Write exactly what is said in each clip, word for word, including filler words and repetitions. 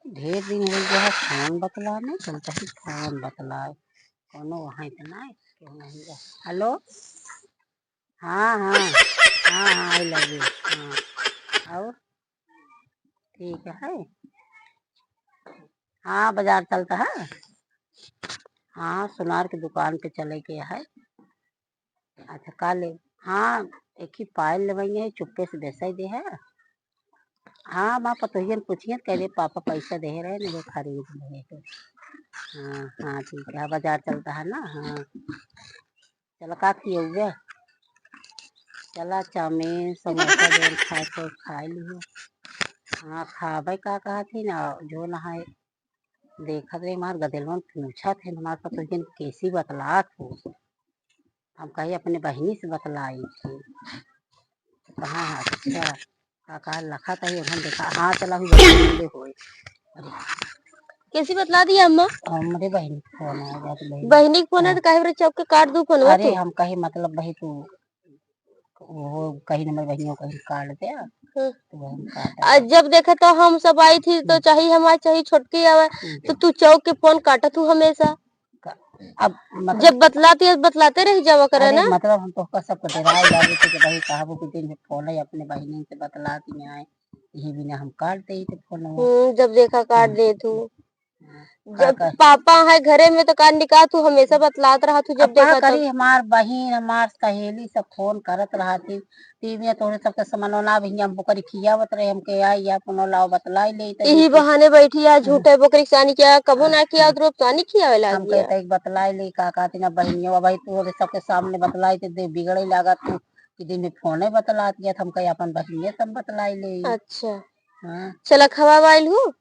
ढेर दिन होइ गया है, फोन बतलाए नहीं, चलता ही फोन बतलाए। कोनो वहाँ इतना है, क्यों नहीं है? हेलो? हाँ, हाँ। हाँ, हाँ, I love you। हाँ। और? ठीक है। हाँ, बाजार चलता है। हाँ, सुनार की दुकान पे चले के है। अच्छा, का ले? हाँ, एक ही पायल लेवइया है, चुप्पे से बेचइ दे है। हाँ, माँ पतोहियन पूछियन, कह दे, "पापा पैसा दे रहे, नहीं खरीद लेहे।" हाँ, हाँ, ठीक है, बाजार चलता है ना, हाँ। चला, का खियउबे? चला, चाउमीन, समोसा, जौन खाए के, खाए लिहो। हाँ, खाबे, का कहत ही ना, जो ना है, देखत रहे, हमार गदेलवन पूछत है, हमार पतोहियन कैसी बतलात हो। हम कहे, "अपने बहिनी से बतलाई थी।" कहा, "हाँ, अच्छा।" का, का लखा तही, हम देखा, हाँ, चला, हुई बहिनी से होई। अरे। कैसी बतला दी अम्मा? हमरे बहिनी के फोन आ गया, तो बहिनी। बहिनी के फोन है, हाँ। तो काहे रे चौक के काट दू फोनवा अरे, तू? हम कहे, मतलब, भाई, तू, वो कहीं, हमरे बहिनियों कहीं काट दे, हाँ। तो वही काट आ, दे। जब देखे तो हम सब आई थी, तो हम्म। चाहे हमारे, चाहे छोटकी आवे, हम्म। तो तू चौक के फोन काटा तू हमेशा। का-, अब मतलब जब बतलाती है, बतलाते रह जावा करे अरे ना। मतलब हम तोहका सबको डेराए जावे थे कि भाई कहबो कि दिन में फोन है अपने बहिनी से बतलाती हैं, यही बिना हम काट देई थे फोन। हम्म, जब देखा काट हम्म। दे तू। हाँ, का जब कर- पापा है घरे में तो का निकाह तू हमेशा बतलात रहा तू जब अब का देखा तो। करी, हमार बहिन, हमार सहेली सब फोन करत रहा थी। टीवी में तोहरे सबके समनवा ना भैया, हम बोकरी खियावत रहे, हमके आई या कोनो लाओ बतलाई ले, त यही यही बहाने बैठी आ, हम्म। झूठे बोकरी के सानी किया, कबो ना किया, हाँ। उधरो सानी खियावे लाग हम गया। कहते एक बतलाई ले, का कहती ना बहिनिया, भाई तोहरे सबके सामने बतलाई त दे बिगड़े लागत तू, कि दिन में फोने बतलात गया, त हम कहे अपन बहिनिया से हम बतलाई ले। अच्छा। हाँ। चला खवा वाइल हूँ।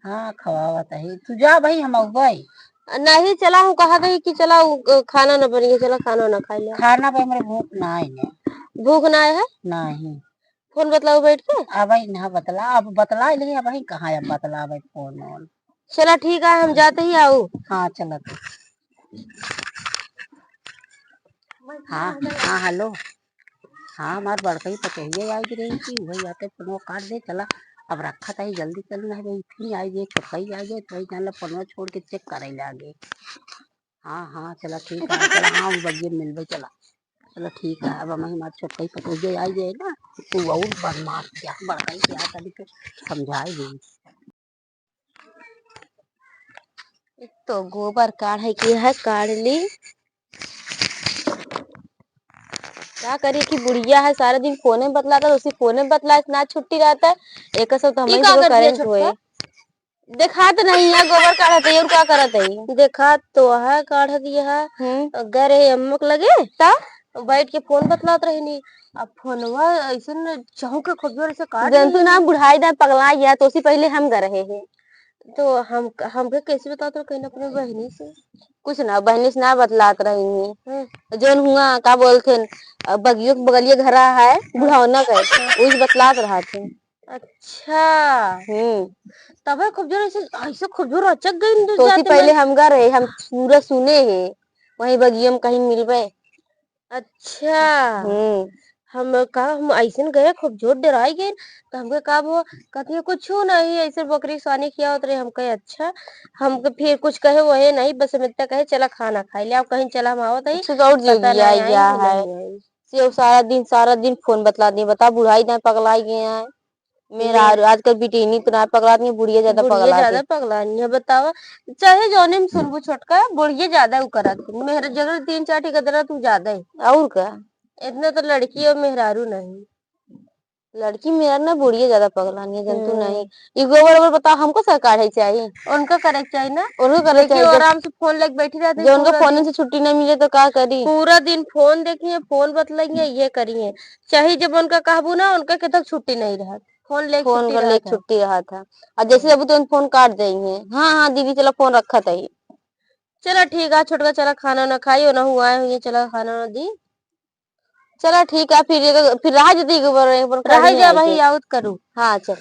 हाँ, खवावत ही। तू जा भाई, हम अउबे। नहीं, चला, हम कहा गई कि चला, उ, अ, खाना न बनिए, चला, खाना न खाई ले। खाना पे हमरे भूख ना आई है। भूख ना आए है? नहीं। फोन बतलाओ बैठ के। अब भाई ना बतला, अब बतला लिए, अब भाई कहाँ अब बतला भाई फोन वोन। चला, ठीक है, हम जाते ही आऊ। हाँ, चला तू। हाँ, हाँ, हेलो। हाँ, हमार बड़कई पतोहिया आई रही थी, वही आते फोनवा काट दे, चला, अब रखा ताई, जल्दी चल, नहीं भाई, फिर आई जाए, छोटकई आई जाए, तो वही जान ला, फोनवा छोड़ के चेक करे लागे। हाँ, हाँ, चला, ठीक है, चला, हाँ, वो बगिए मिलबे, चला। चला, ठीक है, अब हम हमार छोटकई पतोहिया आई जाए ना, तो वो और बदमाश क्या, बड़कई क्या, तभी के समझाए दे। एक तो गोबर काढ़े की है, काढ़ ली। का करी कि बुढ़िया है, सारा दिन फोने में बतलाता, उसी फोने में बतलाए ना छुट्टी रहता है। एक सब तो ई हमें का से करत है करंट होए। छोटका? देखात नहीं है, गोबर काढ़त है, और का करत है? देखात तो है, काढ़त ये है। हम्म। गए रहे अम्मा के लगे, ता? बैठ के फोन बतलात रहनी। अब फोनवा ऐसे न चौंक के खूब जोर से काट जंतु ली। ना बुढ़ाई दा पगला गया, तो उसी पहले हम गए रहे हैं। तो हम, हमके कैसे बतात रहो कहीं अपने बहिनी से? कुछ ना, बहिनी से ना बतलात रही हैं। हम्म। जौन हुआ, का बोलते हैं, अ, बगियो के बगलिए घरा है, बुढ़ौना का, हाँ। उस बतलात रहा थे। अच्छा। हम्म। तबे खूब जोर ऐसे, ऐसे खूब जोर अचक गई तो उसी पहले हम गा रहे, हम पूरा सुने हैं, वहीं बगिया में कहीं मिलबे। अच्छा। हम्म। हम का, हम ऐसन गए, खूब जोर डराई गए, तो हमके का वो, कहती है, "कुछ नहीं, ऐसे बकरी सानी खियावत रहे।" हम कहे, "अच्छा।" हमके फिर कुछ कहे, वहे नहीं, बस हम इतना कहे, "चला खाना खाई ले, अब कहीं चला हम आवत ही।" अच्छा, तो और पता जिंदगी नहीं आई आई गया कि है। नहीं आई। से वो सारा दिन, सारा दिन फोन बतला दिए, बता, बुढ़ाई ना पगलाई गए हैं। मेहरारू, आजकल बिटिनी तो ना पगलात नहीं, बुढ़िया ज्यादा बुढ़िया पगलात ज्यादा है। पगलानी है, बतावा। चाहे जौने में सुनबू छोटका, बुढ़िया ज्यादा उ करत है। मेहर-, जगह तीन चार ठे गदरा तू ज्यादा है। और का? इतना तो लड़की और मेहरारू नहीं। लड़की मेहरारू ना, बुढ़िया ज्यादा पगलानी है, जंतु हम्म। नहीं। ई गोबर ओबर बताओ, हमको सरकार है चाहिए? उनका करे के चाहिए ना। उनको करे लेकिन चाहिए, वो जब आराम से फोन लेके बैठी रहती जो उनका पूरा फोन दिन। से छुट्टी नहीं मिले तो का करी? पूरा दिन फोन देखिए, फोन बतलाइए, ये करिए। चाहे जब उनका कहबू ना, उनका के तक छुट्टी नहीं रहत। फोन लेके फोन छुट्टी कर लेके रहत है। छुट्टी रहत है। और जैसे हम्म। जब तुम फोन काट देंगे, "हाँ, हाँ, दीदी, चला फोन रखत है।" चला ठीक है, छोटका, चला खाना ना खाई, ना हुआ है, ये चला खाना ना दी। चला ठीक है, फिर ये, फिर रहा जदी एक बार, एक बार रहा करिए जा आइए। भाई, आउत करू। हाँ, चल।